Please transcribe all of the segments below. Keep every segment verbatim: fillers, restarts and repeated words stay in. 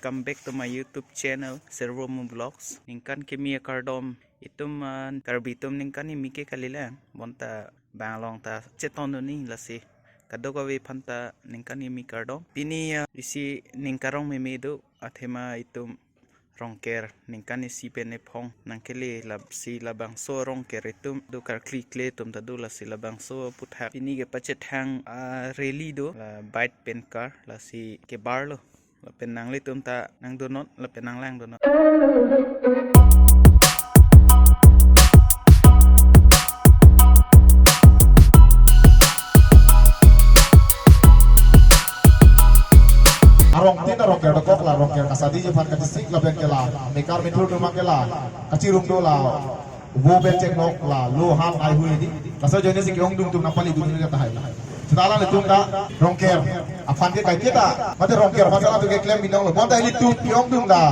Welcome back to my YouTube channel, Servo Mo Vlogs. Ningkan kimi akardom, itum, ah, Karbi atum ningkan kimi ke kalilang, bonta bang along ta chetondunji lasi. Kadokave aphanta ningkan kimi kardom. Pini, ah, isi ning karong meme do, athema itum Rongker ningkan isi pen ephong nangkele, lasi labangso Rongker itum do, karkli kle atum ta do, lasi labangso aputhak pini kepachethang, ah, rally do, la bike pen car, lasi kebar lo. Lapen nanglitum ta nangdonot, lapen nanglangdonot. Arong tin arong ker dokok la, Rongker kasadi jephan ka district lapen ke la mekar methur atum ke la kachirung do la vo pen chenglok la lo hal ai hui di. Laso ajoine si ke-ongdung atum nangpalidun nangji tahai. Seta alanglitum ta Rongker aphan ke kaike ta, mate Rongker aphan seta atum keklem binong lo. Bonta ilitum ke-ongdung ta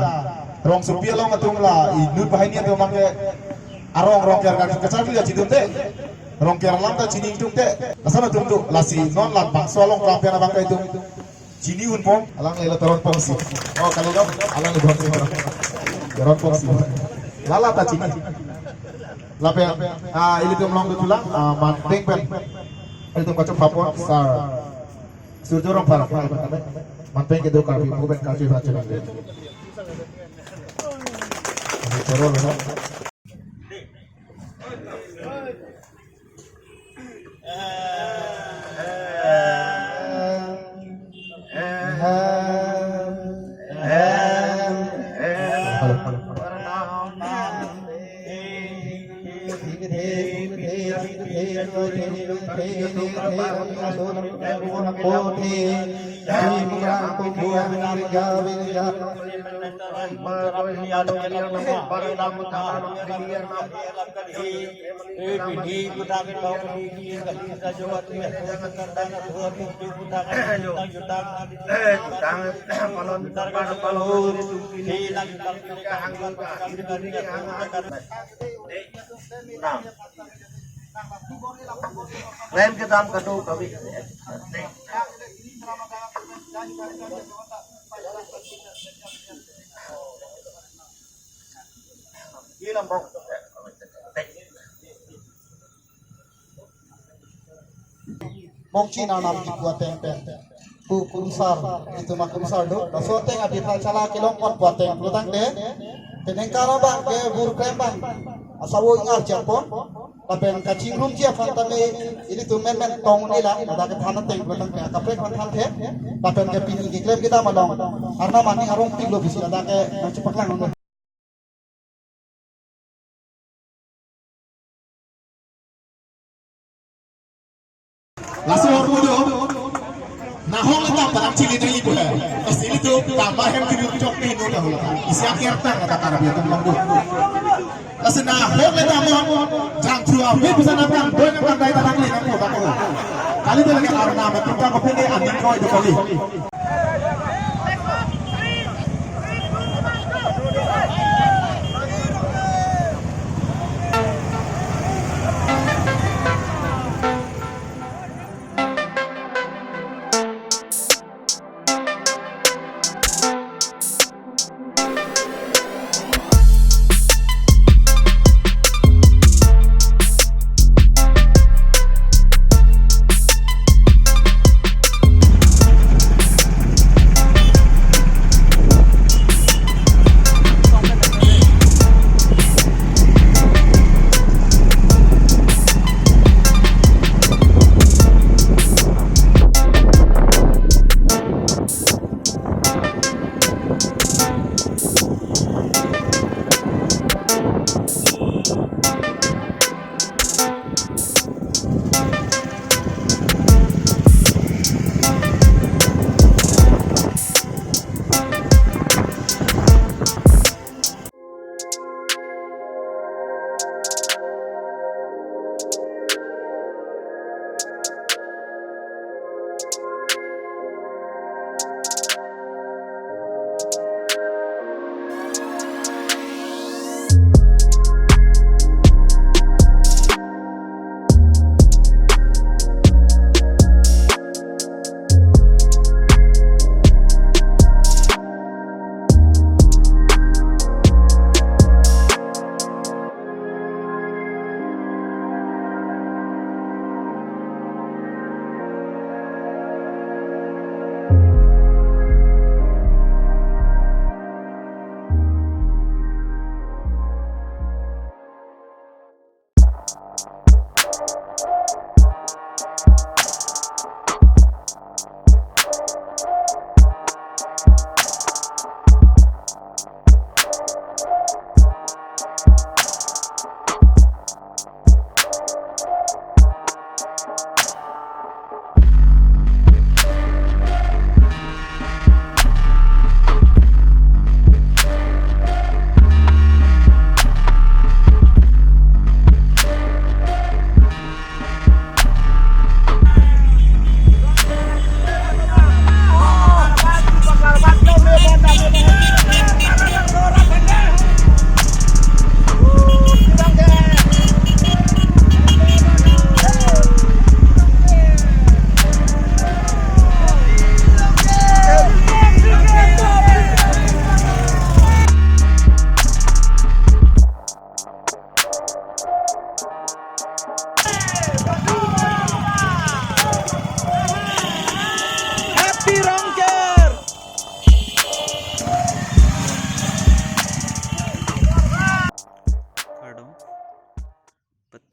rongsopi along atum la inut banghini atum abang ke arong Rongker ka kacharli chidunde. Rongker alam ta chini ingtungte. Lason atum do, lasi non labangso along klam pen abang ke itum chini unpon, alang le la Teronpong si. Oh, kali dong, alang le Teronpong si. Teronpong si. Lala ta chini. Lapen, ah, ilitum longdun thulang, ah, manpeng pen ilitum kachok papon, sir Surjo Rongphar. Manpeng kedo Karbi, bukan Karbi baca nanti. Ini choro lo. Klem kedam kado kami. Mongchi nanam kipu ateng pen pu kurusar, itum akurusar do. Laso ateng adi tha chala kelong pon pu ateng pulotangte, penengkar abang ke bur klem abang asavo ingar chapon. Lapen kachingrumji aphan tame ilitum menmen tong nila, ladak kethan ateng pulotangte akaprek aphan thanthe. Lapen ke pini keklem kedam along Arnam aning arong pik lo pusi ladak ke nangchepaklang. Laso ahormu do, nahong le tam parang chili nangji pu he. Lasi ilitum tamba hem kiri chok ni no dah. Isi akhir tang kata Karbi atum longdun. Lasi nahong le tam mo, jangthu api bisa nangkang, boy nangkang dai tanang li nangko bako. Kali tu lagi Arnam atum ta kopine aning ko itu kali.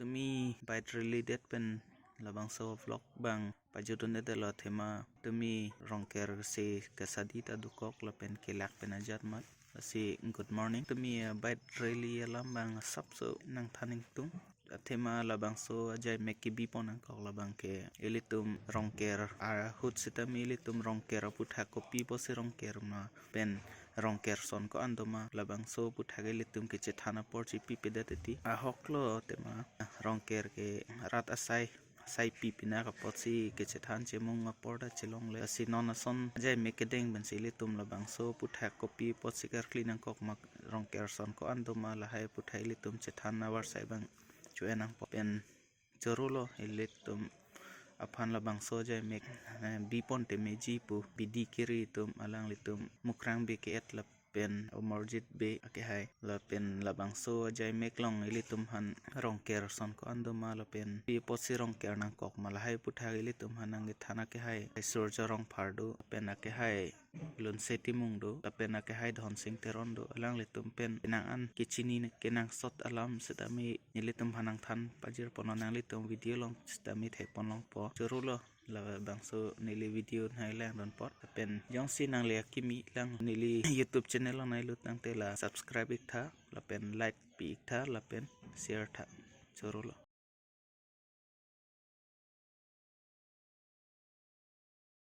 Tumi bike rally det pen labangso vlog abang pajutdun det lo, athema tumi Rongker si kesadi ta dokok lapen kelak pen ajat mat. Lasi good morning. Tumi, eh, bike rally alam abang asapso nangthan ingtung. Athema labangso ajai mek kebi pon nangkok labang ke ilitum Rongker ahut sitame ilitum Rongker aputhak kopi apotsi Rongker ma pen Rongker ason ko-an doma, labangso aputhak ilitum kechethan apor chipipedet titi. Ahok lo tema Rongker ke rat asai, asai pi pinak apotsi kechethan chemung apor ta chelongle. Lasi non ason ajai mek kedeng pensi ilitum labangso aputhak kopi apotsi karkli nangkok ma, Rongker ason ko-an doma, lahai aputhak ilitum chethan avarsai abang cho-en nangpo. Pen choro lo, ilitum aphan labangso ajai mek, eh, bi pon te meji pu bidi kiri atum, alanglitum Mukrang Bey ke-et lapen Omorjit Bey akehai, lapen labangso ajai mek along ilitum aphan Rongker ason ko-an doma lapen pi apotsi Rongker nangkok ma, lahai aputhak ilitum aphan nangkethan akehai Surjo Rongphar do, lapen akehai Lunse Timung do, lapen akehai Dhonsing Teron do. Alanglitum pen kenang an kechini kenangsot alam sitame nelitum aphan nangthan pajir ponlo, nanglitum video along sitame thek pon longpo. Choro lo, labangso neli video nai langdun apot. Lapen jongsi nangli akimi lang neli YouTube channel along nai lut tangte la subscribe iktha, lapen like pi iktha, lapen share tha. Choro lo.